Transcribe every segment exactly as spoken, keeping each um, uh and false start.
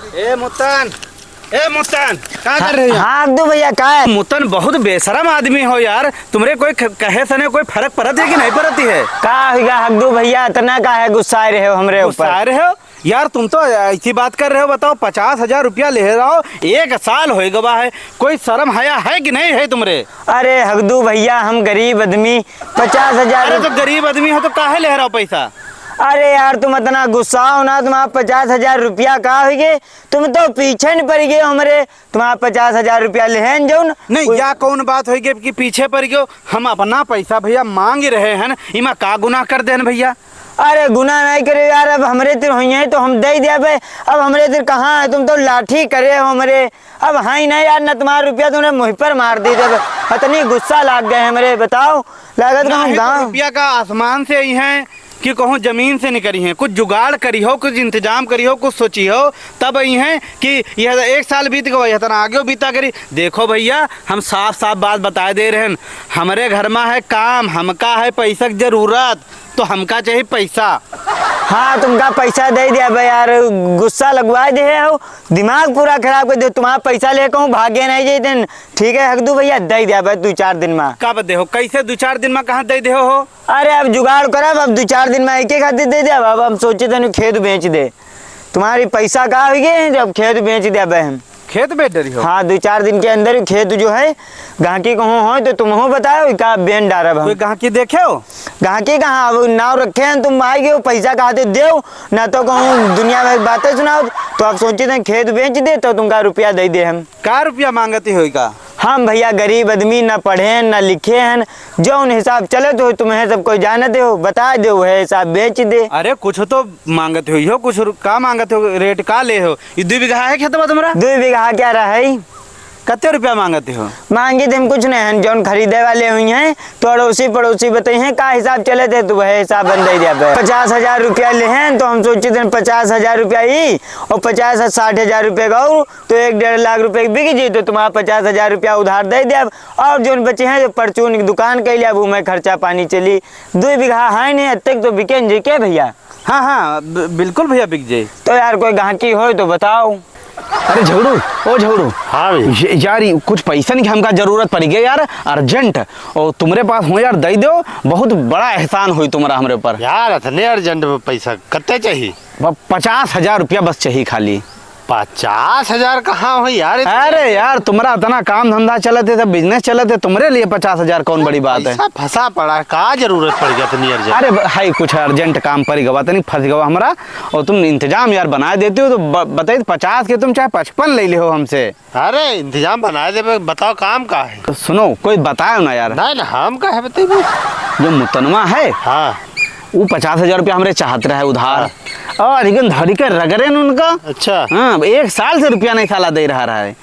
ए मुत्तन, ए मुत्तन, का कर रहे हो? हाँ, हगदू भैया, का है? मुत्तन, बहुत बेशरम आदमी हो यार, तुमरे कोई ख-, कहे सने कोई फरक पड़त है कि नहीं पड़त है? का होइगा हगदू भैया, इतना का है गुस्सा रहे हो हमरे ऊपर? गुस्सा रहे हो? यार, तुम तो ऐसी बात कर रहे हो, बताओ, पचास हजार रुपया ले रहा हो, एक साल होय गवा है, कोई शर्म हया है कि नहीं है तुमरे? अरे हगदू भैया, हम गरीब आदमी, पचास हजार अरे तो गरीब आदमी हो तो काहे ले रहा हो पैसा? अरे यार, तुम इतना गुस्सा हो ना, तुम्हारा पचास हजार रुपया का होइगे? तुम तो पीछे न पड़ गए हमरे, तुम्हारा पचास हजार रुपया लेहन जौन। नहीं, या कौन बात होइगे कि पीछे पड़ गयो? हम अपना पैसा भैया मांग रहे हैं, इमा का गुनाह कर देन भैया? अरे गुनाह नहीं करे यार, अब हमरे तिर होइहैं तो हम दे देबे। अब हमरे तिर कहाँ है, तुम तो लाठी करे हो हमरे। अब हाँ ही नहीं यार, न तुम्हारा रुपया तुमने मुँह पर मार दी जब। इतनी गुस्सा लाग गए हमरे, बताओ। लागत का हम नहीं तो गाँव रुपया का आसमान से आई हैं कि कहूँ जमीन से निकली हैं। कुछ जुगाड़ करी हो, कुछ इंतजाम करी हो, कुछ सोची हो, तब आई हैं कि यह एक साल बीत गवा, यह तना आगे बीता करी। देखो भैया, हम साफ साफ बात बताए दे रहे हैं, हमरे घर में है काम, हमका है पैसा की जरूरत, तो हमका चाहिए पैसा। हाँ, तुमका पैसा दे दिया बे यार, गुस्सा लगवा दे हो, दिमाग पूरा खराब कर दे। तुम्हारा पैसा लेके हूँ भागे नहीं जाते। ठीक है हगदू भैया, दे दिया बे दो चार दिन में। का बदे हो, कैसे दो चार दिन में कहाँ दे दे हो? अरे अब जुगाड़ करब, अब दो चार दिन में एक एक खातिर दे दिया। अब हम सोचे तनी खेत बेच दे। तुम्हारी पैसा का होइगे, जब खेत बेच दिया बे हम। खेत बेच डरी हो? हाँ, दो चार दिन के अंदर ही खेत जो है, गाहकी कहूँ हो तो तुम हो बताओ, का बेन डारब हम। कोई गाहकी देखे हो? गाहकी कहाँ, अब नाव रखे हैं, तुम आए गए हो, पैसा कहाँ दे देव, ना तो कहूँ दुनिया में बातें सुनाओ। तो आप सोचे थे खेत बेच दे तो तुमका रुपया दे दे हम। का रुपया मांगती हो का? हम भैया गरीब आदमी, ना पढ़े हैं, ना लिखे हैं, जौन हिसाब चलत हो तुम्हें सब कोई जानते हो, बता दे, वह हिसाब बेच दे। अरे कुछ तो मांगत हो, यो कुछ रु-, का मांगत हो, रेट का ले हो? ये दो बीघा है खेतवा तुम्हारा? दो बीघा क्या रहा है? कत्ते रुपया मांगत हो? मांगी तो हम कुछ नहीं है, जौन खरीदे वाले हुई हैं तो अड़ोसी पड़ोसी बताई हैं का हिसाब चलत है तो वह हिसाब बन दे दिया। पचास हजार रुपया ले हैं तो हम सोचे थे पचास हजार रुपया ही और पचास साठ हजार रुपया का और तो एक डेढ़ लाख रुपया बिक जी तो तुम्हारा पचास हजार रुपया उधार दे दिया। और जौन बचे हैं जो परचून की दुकान कैले अब मैं खर्चा पानी चली। दो बीघा है नहीं, अब तक तो बिके न जी के भैया? हाँ, हाँ, ब-, बिल्कुल भैया बिक जाई। तो यार कोई गाहकी होय तो बताओ। अरे झगड़ू, ओ झगड़ू। हाँ भैया। ये, यार, ये कुछ पैसन की हमका जरूरत पड़ी गई यार, urgent। और तुम्हरे पास हो यार, दे दो, बहुत बड़ा एहसान होई तुम्हरा हमरे ऊपर। यार, इतने urgent में पैसा कत्ते चाहिए? ब-, पचास हजार रुपया बस चाहिए खाली। पचास हजार कहाँ हो यार? अरे यार, तुम्हरा इतना काम धंधा चलत है, सब business चलत है, तुम्हरे लिए पचास हजार कौन बड़ी बात है? पैसा फंसा पड़ा है, का जरूरत पड़ गया इतनी urgent? अरे ब-, हाय, कुछ urgent काम पड़ गवा, तनी फंस गवा हमरा, और तुम इंतजाम यार बनाए देते हो तो ब-, बताइए, पचास के तुम चाहे पचपन ले ले हो हमसे। अरे इंतजाम बनाए देबे, बताओ काम का है? तो सुनो, कोई बताओ ना यार। नहीं ना, हम का है बताइए। जो मुतनवा है, हाँ। वो पचास हजार रुपया हमरे चाहत रहे उधार। हाँ। और लेकिन धरी के रगड़े न उनका। अच्छा। हाँ, एक साल से रुपया नहीं साला दे रहा, रहा है।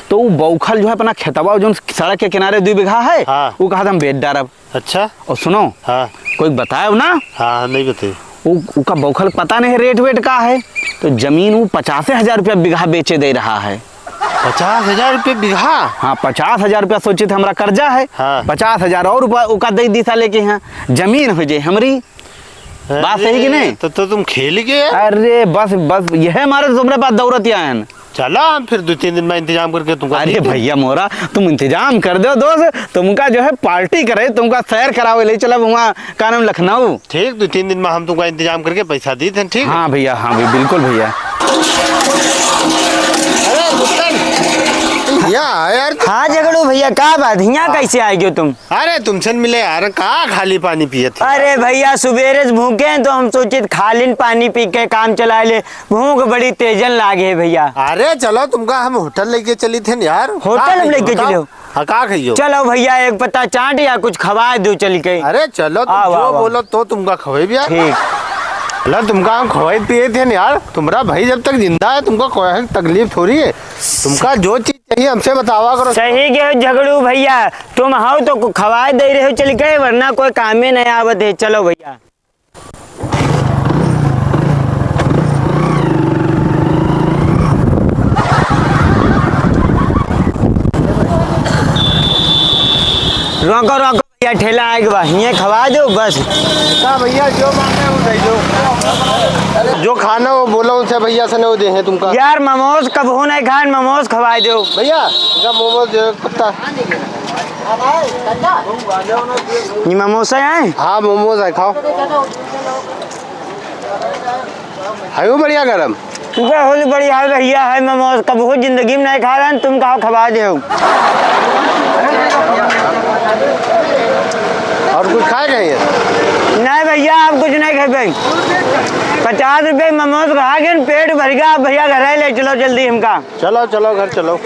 तो वो बौखल जो है अपना खेतवा, जो सड़क के किनारे दो बीघा है, हाँ। वो कहा था हम बेच डारब। अच्छा। और सुनो, हाँ। कोई बतायो ना? हाँ, नहीं बताई। वो, उका बौखल पता नहीं रेट वेट का है, तो जमीन वो पचासे हजार रुपया बीघा बेचे दे रहा है। पचास हजार रुपये बीघा? हाँ, पचास हजार रुपया सोचित हमरा कर्जा है। हाँ। पचास हजार और रुपया उका दे दी साले के यहाँ, जमीन हो जाए हमरी। बात सही कि अरे, नहीं? तो, तो तुम खेल गए यार। अरे बस, बस, यह हमारे तुमरे पास दौड़त ही आयन। चलो, हम फिर दो तीन दिन में इंतजाम करके तुमका अरे दे दें। भैया मोरा, तुम इंतजाम कर दो दोस्त, तुमका जो है पार्टी करे, तुमका सैर करावे ले चलब वहाँ, का नाम, लखनऊ। ठीक, दो तीन दिन में हम तुमका इंतजाम करके पैसा दे दें, ठीक? हाँ भैया, हाँ भैया, बिल्कुल भैया। अरे भुट्टन, यहाँ आ यार। हाँ झगड़ू भैया, का बात, यहाँ हाँ। कैसे आ गयो तुम? अरे तुमसे न मिले यार, का खाली पानी पियत है? अरे भैया, सुबेरे से भूखे हैं तो हम सोचित खाली पानी पी के काम चला ले। भूख बड़ी तेजन लागे है भैया। अरे चलो, तुमका हम होटल लेके चली थे न यार। होटल का हम लेके खाइयो, चले हो? बताओ। हाँ, का खाइयो? चलो भैया, एक पत्ता चाट या कुछ खवाए दो चल के। अरे चलो, तुम आओ, जो आओ, आओ। बोलो तो तुमका खवाई भी यार। ठीक। चलो, तुमका हम खवाई पिए थे न यार। तुम्हारा भाई जब तक जिंदा है, तुमका कोई तकलीफ थोड़ी है। तुमका जो चीज चाहिए, हमसे बतावा करो। सही के झगड़ू भैया, तुम हाउ तो खवाए दे रहे हो चल के, वरना कोई कामे नहीं आवत है। चलो भैया। रोको, रोको। ठेला आइगा, हिये खवाइ देउ बस। का भइया, जो मांगे वो दे दो। जो खाना वो बोला उनसे, भइया से नहीं वो दे हैं तुमका। यार, मोमोज कबहूँ नहीं खाएन, मोमोज खवाइ देउ। भइया, इनका मोमोज दे दो, पत्ता। ये मोमोज है? हाँ, मोमोज है, खाओ। है वो बढ़िया गरम? बहुत बढ़िया है भइया, है मोमोज, कबहूँ जिंदगी में नहीं खाएन, तुम कहो खवाइ देउ। और कुछ खाए नहीं है? नहीं भइया, अब कुछ नहीं खाए। पचास रुपये मोमोज खा के पेट भरिगा, अब भइया घरे ले चलो जल्दी हमका। चलो, चलो, घर चलो।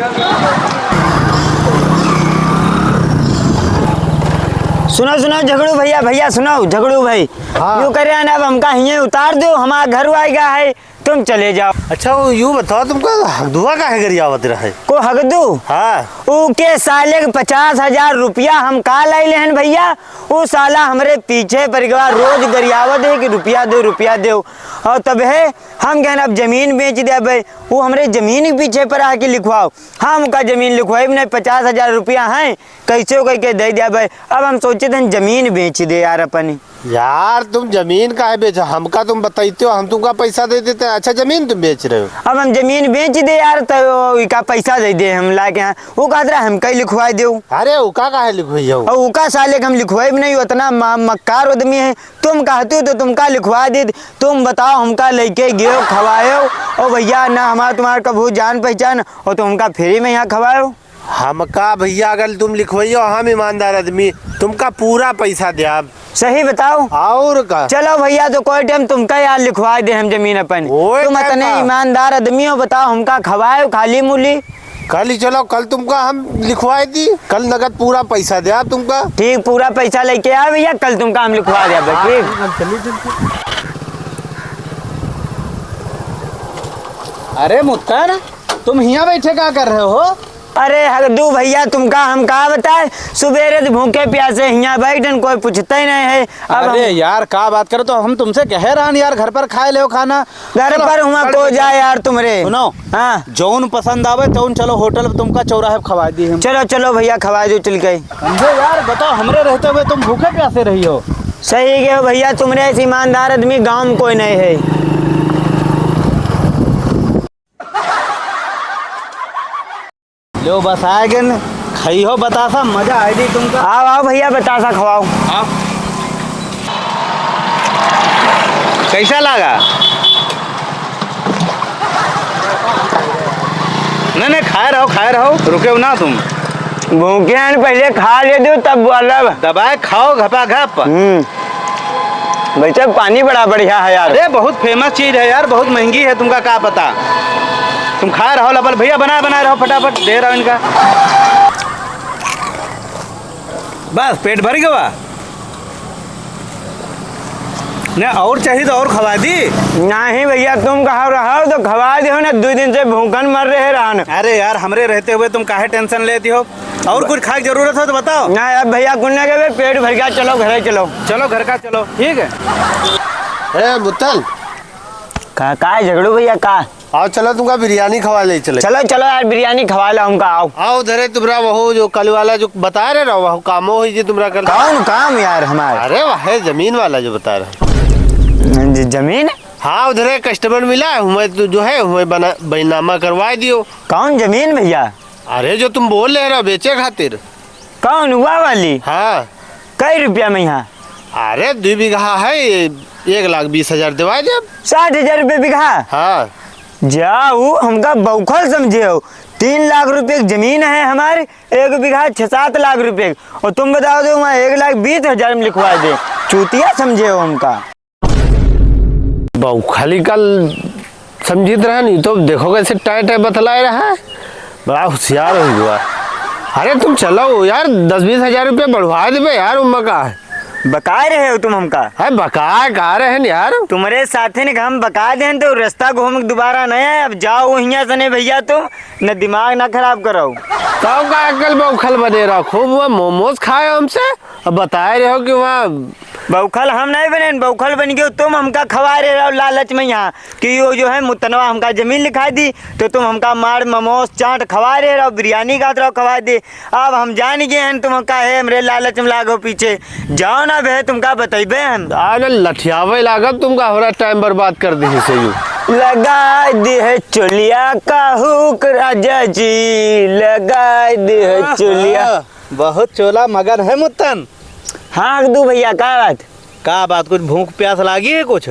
सुनो, सुनो, झगड़ू भइया, भइया सुनो, झगड़ू भाई। हाँ। यूँ करे ना, अब हमका हिये उतार देउ, हमारा घर आइगा है, तुम चले जाओ। अच्छा, वो यूँ बताओ, तुमका हगदुआ काहे गरियावत रहे? को हगदू? हाँ। ऊ के साले के पचास हजार रुपया हम का लाई लेहन भइया, ऊ साला हमरे पीछे परिगवा रोज गरियावत है कि रुपया देउ, रुपया देउ। और तब है हम कहन अब जमीन बेच देबे, ऊ हमरे जमीन के पीछे पर आके लिखवाओ। हम का जमीन लिखवाई नहीं, पचास हजार रुपया है, कैसे कह के दे देबे। अब हम सोचे थे जमीन बेच दे यार अपनी। यार, तुम जमीन काहे बेचो? हमका तुम बताइते हो, हम तुमका पैसा दे देते। अच्छा, जमीन तुम बेच रहे हो? अब हम जमीन बेच दे यार, तो इका पैसा दे दे हम लाके यहाँ। वो कहत रहा, "हमका ही लिखवाइ देउ।" अरे, उका काहे लिखवाई हो? और उका साले के हम लिखवाई भी नहीं, उतना म-, मक्कार आदमी है। तुम कहते हो तो तुमका लिखवाइ देत। तुम बताओ, हमका लेके गयो, खवायो, और भइया, ना हमार तुम्हार कबहूँ जान पहचान, और तुम हमका फ्री में यहाँ खवायो। हमका भइया, अगर तुम लिखवाइयो, हम ईमानदार आदमी, तुमका पूरा पैसा देब। सही बताओ। और का? चलो भइया, तो कोई टाइम तुमका यार लिखवाइ दे हम जमीन अपन। ओए तुम इतने का? ईमानदार आदमी हो, बताओ हमका खवायो खाली मूली। कल ही चलो, कल तुमका हम लिखवाइ दी, कल नगद पूरा पैसा देब तुमका। ठीक, पूरा पैसा लेके आओ भइया, कल तुमका हम लिखवाइ देब, ठीक? अरे मुत्तर, तुम हियाँ बैठे का कर रहे हो? अरे हगदू भइया, तुमका हम का बताए, सुबेरे से भूखे प्यासे हियाँ बैठन, कोई पूछते ही नहीं है। अब अरे हम यार, का बात करो, तो हम तुमसे कहे रहन यार, घर पर खाए लेव खाना। घर चलो, पर हुआ चल, को चल। जाए यार तुमरे। सुनो। हाँ। जौन पसंद आवे तौन, चलो होटल पे तुमका चौराहे पे खवाइ दी हम। चलो, चलो भइया, खवाइ देउ चल के। समझे यार, बताओ, हमरे रहते हुए तुम भूखे प्यासे रही हो। सही कहो भइया, तुमरे ऐसे ईमानदार आदमी गाँव में कोई नहीं है। लो बस आए गए न, खइहो बतासा, मजा आए दी तुमका। आओ, आओ भइया, बतासा खवाओ। आओ। कैसा लगा? नहीं, नहीं, खाए रहो, खाए रहो, रुके हो ना तुम। भूखे हैं, पहले खा ले दो, तब बोलब। दबाए खाओ घपाघप। हम्म। भाई साहब, पानी बड़ा बढ़िया है यार। अरे, बहुत famous चीज है यार, बहुत महंगी है, तुमका का पता। तुम खाए रहो, लपल भइया, बनाए, बनाए रहो फटाफट, दे रहो इनका। बस, पेट भर गवा। नहीं, और चाहिए तो और खवाइ दी। नहीं भइया, तुम कहा रहो तो खवाइ दियो ना, दुइ दिन से भूखन मर रहे रहन। अरे यार, हमरे रहते हुए तुम काहे tension लेती हो? और कुछ खाए के जरूरत हो तो बताओ। नहीं, अब भइया कुन्ने के बे, पेट भर गया, चलो घरे चलो। चलो घर का चलो, ठीक है। ए मुत्तल। का, का है झगड़ू भइया, का? आओ चलो, तुमका बिरयानी खवाइ ले चले। चलो, चलो यार, बिरयानी खवाइ लो हमका, आओ। आओ उधरे तुमरा वहू जो कल वाला जो बताए रहे रहो, वहू कामो हुई जी तुमरा कल। कौन काम यार हमार? अरे वह है जमीन वाला जो बताए रहे। ज-, जमीन? हाँ, उधरे customer मिला, हुए तो जो है, हुए बना, बैनामा करवाइ दियो। कौन जमीन भइया? अरे जो तुम बोल रहे रहो बेचे खातिर। कौन, हुआ वाली? हाँ। कई रुपया में यहाँ? अरे, दुइ बीघा है, एक लाख बीस हजार देवाइ देब। साठ हजार रुपये बीघा? हाँ। जाऊ, हमका बौखल समझे हो। तीन लाख रुपये की जमीन है हमारी, एक बीघा छः सात लाख रुपये की। और तुम बताओ तो वहाँ एक लाख बीस हजार में लिखवाइ दे। चूतिया समझे हो हमका। बौखली कल समझित रहा नहीं तो देखो कैसे टाय टाय बतलाए रहा है। बड़ा होशियार हो गया। अरे तुम चलो यार, दस बीस हजार रुपये बढ़वाइ देबे यार, उम्मा का है। बकाए रहे हो तुम हमका? है बकाए का रहे न यार? तुम्हरे साथे ने हम बकाए देन तो रास्ता घूम के दोबारा नहीं आए। अब जाओ हियाँ से नहीं भइया, तुम न दिमाग ना खराब करो। तब का अक्कल बौखल बने रहो, खूब हुआ मोमोज खाए हमसे। अब बताए रहे हो कि वहाँ बउखल हम नहीं बने, बउखल बन गयो तुम। हमका खवाए रहे रहो लालच में यहाँ कि यो जो है मुतनवा हमका जमीन लिखाई दी, तो तुम हमका मार ममोस चाट खवाए रहे रहो, बिरयानी खात रहो खवाए दी। अब हम जान गए हैं तुम काहे हमरे लालच में लागो पीछे। जाओ ना बे, तुमका बतइबे हम। अरे लठियावे लागब तुमका, हमरा टाइम बर्बाद कर दी से यू। लगाई दी है चोलिया का हुक राजा जी, लगाई दी है चोलिया। बहुत चोला मगन है मुत्तन। हाँ, हगदू भइया, का बात? का बात, कुछ भूख प्यास लागी है कुछ?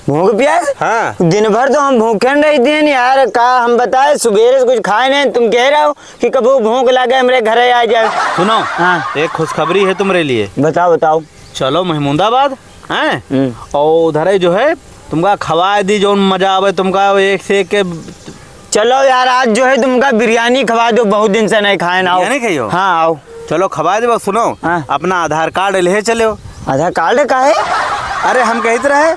भूख प्यास? हाँ। दिन भर तो हम भूखे न रहते हैं यार, का हम बताए, सुबेरे से कुछ खाए नहीं। तुम कह रहे हो कि कबू भूख लागे हमरे घरे आ जाए। सुनो, हाँ। एक खुशखबरी है तुम्हरे लिए। बताओ, बताओ। चलो महमूदाबाद, हैं? हम्म। और उधर ही जो है तुमका खवाए दी, जौन मजा आवे तुमका, एक से एक के। चलो यार, आज जो है तुमका बिरयानी खवा दो, बहुत दिन से नहीं खाए ना। बिरयानी खाइयो? हाँ, आओ। चलो खवा दे, बस सुनो, हाँ। अपना आधार कार्ड ले चलो। आधार कार्ड का है? अरे हम कहते रहे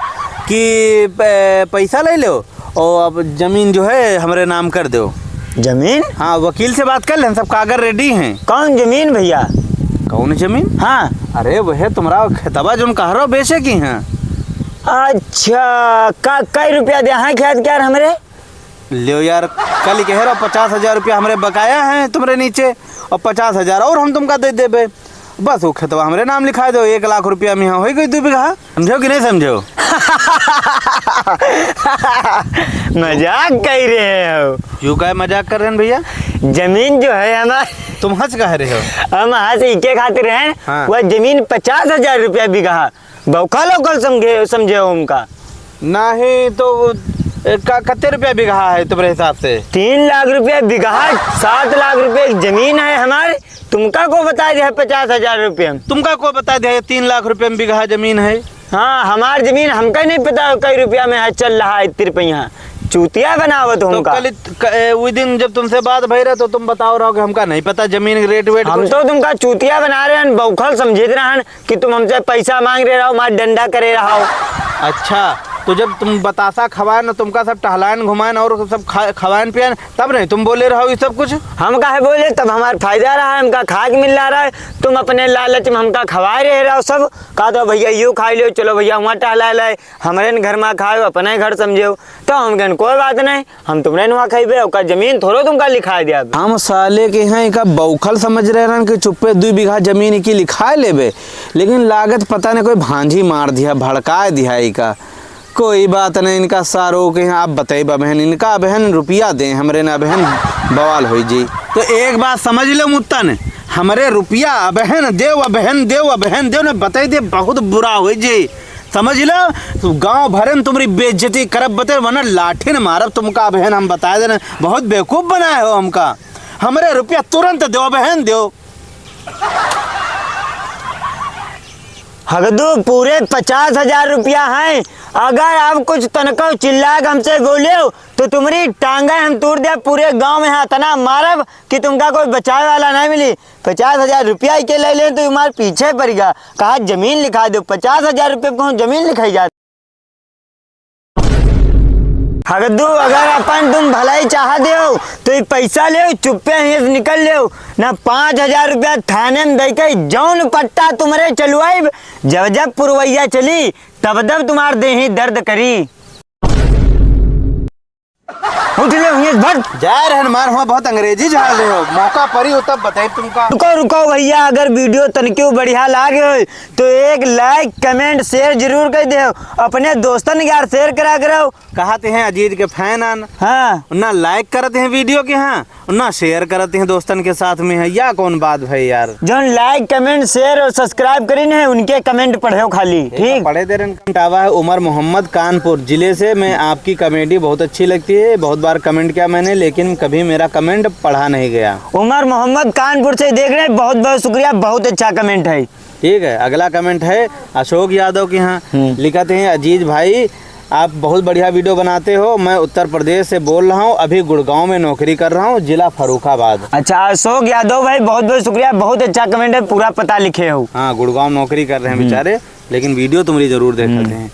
कि प-, पैसा ले लो और अब जमीन जो है हमरे नाम कर दो। जमीन? हाँ, वकील से बात कर लेन, सब कागज रेडी हैं। कौन जमीन भइया? कौन जमीन? हाँ। अरे वह तुम्हरा खेतवा जौन कह रहो बेचे की हैं। अच्छा, का, कई रुपया दे हैं खेत के यार हमरे? ल्यो यार, कल ही कह रहो पचास हजार रुपया हमरे बकाया हैं तुम्हरे नीचे और पचास हजार और हम तुमका दे देबे। बस वो खेतवा हमरे नाम लिखा दो, एक लाख रुपया में यहाँ हो गई दो बीघा। समझो कि नहीं समझो? मजाक कर रहे हो। क्यों, काहे मजाक कर रहे हैं भइया? जमीन जो है हमार। तुम हंस कह रहे हो? हम हंस इके खातिर हैं, हाँ। वह जमीन पचास हजार रुपया बीघा। बौखल औखल समझे, समझे हो हमका? नहीं तो, ए, का, कत्ते रुपया बीघा है तुम्हरे हिसाब से? तीन लाख रुपया बीघा, सात लाख रुपया की जमीन है हमारे। तुमका को बता दिया है पचास हजार रुपया में? तुमका को बता दिया है तीन लाख रुपया में बीघा जमीन है? हाँ, हमार जमीन हमका नहीं पता कई रुपया में है, चल रहा है इतने रुपया। चूतिया बनावत हो तो हमका। कल इत-, क-, ए, उस दिन जब तुमसे बात भई रहे तो तुम बताओ रहो कि हमका नहीं पता जमीन रेट वेट हम कुछ। तो तुमका चूतिया बना रहे हैं, बौखल समझित रहन कि तुम हमसे पैसा मांग रहे रहो, मार डंडा करे रहो। अच्छा, तो जब तुम बतासा खवाए न, तुमका सब टहलाएन घुमाएन और सब खा-, खवाएन पियाएन, तब नहीं तुम बोले रहो ये सब कुछ? हम काहे बोले, तब हमार फायदा रहा है, हमका खाए के मिल रहा है, तुम अपने लालच में हमका खवाए रहे रहो सब। कहा तो भइया यो खाई लो, चलो भइया वहाँ टहला ले, हमरे न घर में खाओ, अपने घर समझो। तो हम कहन कोई बात नहीं, हम तुमरे नुआ खइबे, ओकर जमीन थोड़ो तुमका लिखाए दिया। हम साले के हैं, इका बौखल समझ रहे रहन कि चुप्पे दुई बीघा जमीन इकी लिखाए लेबे, लेकिन लागत पता नहीं कोई भांजी मार दिया, भड़काए दिया इका। कोई बात नहीं, इनका सारो के हैं, आप बताइब अबहन, इनका अबहन रुपया दे, हमरे न अबहन बवाल होई जी। तो एक बात समझ लो मुत्तन, हमरे रुपया अबहन देव, अबहन देव, अबहन देव, न बताई दे, बहुत बुरा होई जी। समझ लो, गांव भरे में तुम्हरी बेइज्जती करब बते, वरना लाठी न मारब तुमका। अबहन हम बताए देना, बहुत बेवकूफ बनाए हो हमका। हमरे रुपया तुरंत देव, अबहन देव। हगदू, पूरे पचास हजार रुपया हैं। अगर अब कुछ तनको चिल्ला के हमसे बोले हो, तो तुम्हरी टांगे हम तोड़ दे। पूरे गांव में इतना मारब कि तुमका कोई बचाए वाला नहीं मिली। पचास हजार रुपया के ले ले तो हमारे पीछे पड़ गया। कहा जमीन लिखा दो, पचास हजार रुपये को जमीन लिखाई जाती। हगदू, अगर अपन तुम भलाई चाह देव, तो ये पैसा लेव, चुप्पे हियां से निकल लेव, ना पाँच हजार रुपया थाने में दे के जौन पट्टा तुम्हरे चलवाइब, जब जब पुरवैया चली, तब तब तुम्हार देही दर्द करी। उठ ले, हुए भट। जा रहन मार, हुआ बहुत अंग्रेजी झाड़ रहे हो, मौका परी हो तब बताइब तुमका। रुको, रुको भइया, अगर वीडियो तनकियो बढ़िया लागे हो, तो एक like, comment, share जरूर कर देव। अपने दोस्तन के यार share करा करो। कहते हैं अजीज के fan आन। हाँ। ना like करते हैं वीडियो के, हाँ, ना share करते हैं दोस्तन के साथ में है। या कौन बात भाई यार? जौन like, comment, share और subscribe करीन है, उनके comment पढ़ो खाली, ठीक है, ठीक? पढ़े दे रहे हैं। Comment आवा है उमर मोहम्मद कानपुर जिले से, मैं आपकी comedy बहुत अच्छी लगती है, बहुत बार comment किया मैंने, लेकिन कभी मेरा comment पढ़ा नहीं गया। उमर मोहम्मद कानपुर से देख रहे हैं, बहुत बहुत शुक्रिया, बहुत अच्छा comment है। ठीक है, अगला comment है अशोक यादव के यहाँ। हम्म। लिखते हैं, "अजीज भाई, आप बहुत बढ़िया वीडियो बनाते हो। मैं उत्तर प्रदेश से बोल रहा हूँ, अभी गुड़गांव में नौकरी कर रहा हूँ, जिला फर्रुखाबाद।" अच्छा, अशोक यादव भाई, बहुत बहुत शुक्रिया, बहुत अच्छा comment है, पूरा पता लिखे हो। हाँ, गुड़गांव नौकरी कर रहे हैं हम्म। बेचारे, लेकिन वीडियो तुम्हारी जरूर देखते हम्म। हैं।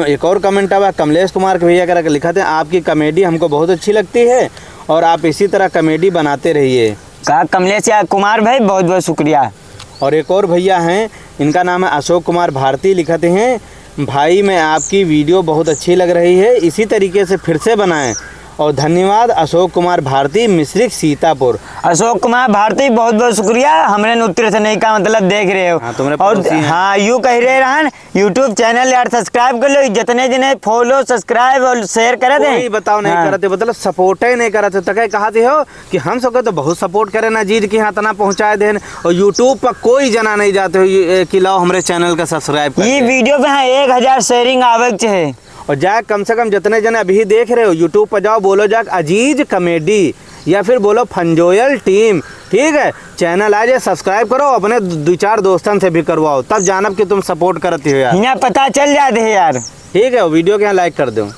एक और comment आवा, कमलेश कुमार के भैया करके लिखते हैं, "आपकी comedy हमको बहुत अच्छी लगती है और आप इसी तरह comedy बनाते रहिए।" का कमलेश या कुमार भाई, बहुत बहुत शुक्रिया। और एक और भइया हैं, इनका नाम है अशोक कुमार भारती, लिखत हैं, "भाई, मैं आपकी वीडियो बहुत अच्छी लग रही है, इसी तरीके से फिर से बनाएं।" और धन्यवाद अशोक कुमार भारती, मिश्रिक सीतापुर। अशोक कुमार भारती, बहुत बहुत शुक्रिया, हमरे नृत्य से नहीं का मतलब देख रहे हो। हाँ, तुम्हरे और पड़ोसी हैं। हाँ, यूँ कह रहे रहन, YouTube channel यार subscribe कर लो, जितने जने follow, subscribe और share करे थे। कोई बताओ नहीं हाँ। करते, मतलब support ही नहीं करते, तके कहा थे हो कि हम सबके तो बहुत support करे ना, अजीज के यहाँ इतना पहुँचाए देन, और YouTube पर कोई जना नहीं जाते हो ये, कि लाओ हमरे channel का subscribe कर ये दे। Video पे हाँ एक हजार sharing आवे के चाहे। और जाए कम से कम जितने जने अभी देख रहे हो, YouTube पर जाओ, बोलो जाए अजीज comedy या फिर बोलो फंजोयल team, ठीक है? Channel आ जाए, subscribe करो, अपने दु-, दो चार दोस्तन से भी करवाओ, तब जानब कि तुम support करती हो यार। हियाँ पता चल जाते हैं यार। ठीक है, video के यहाँ like कर दो।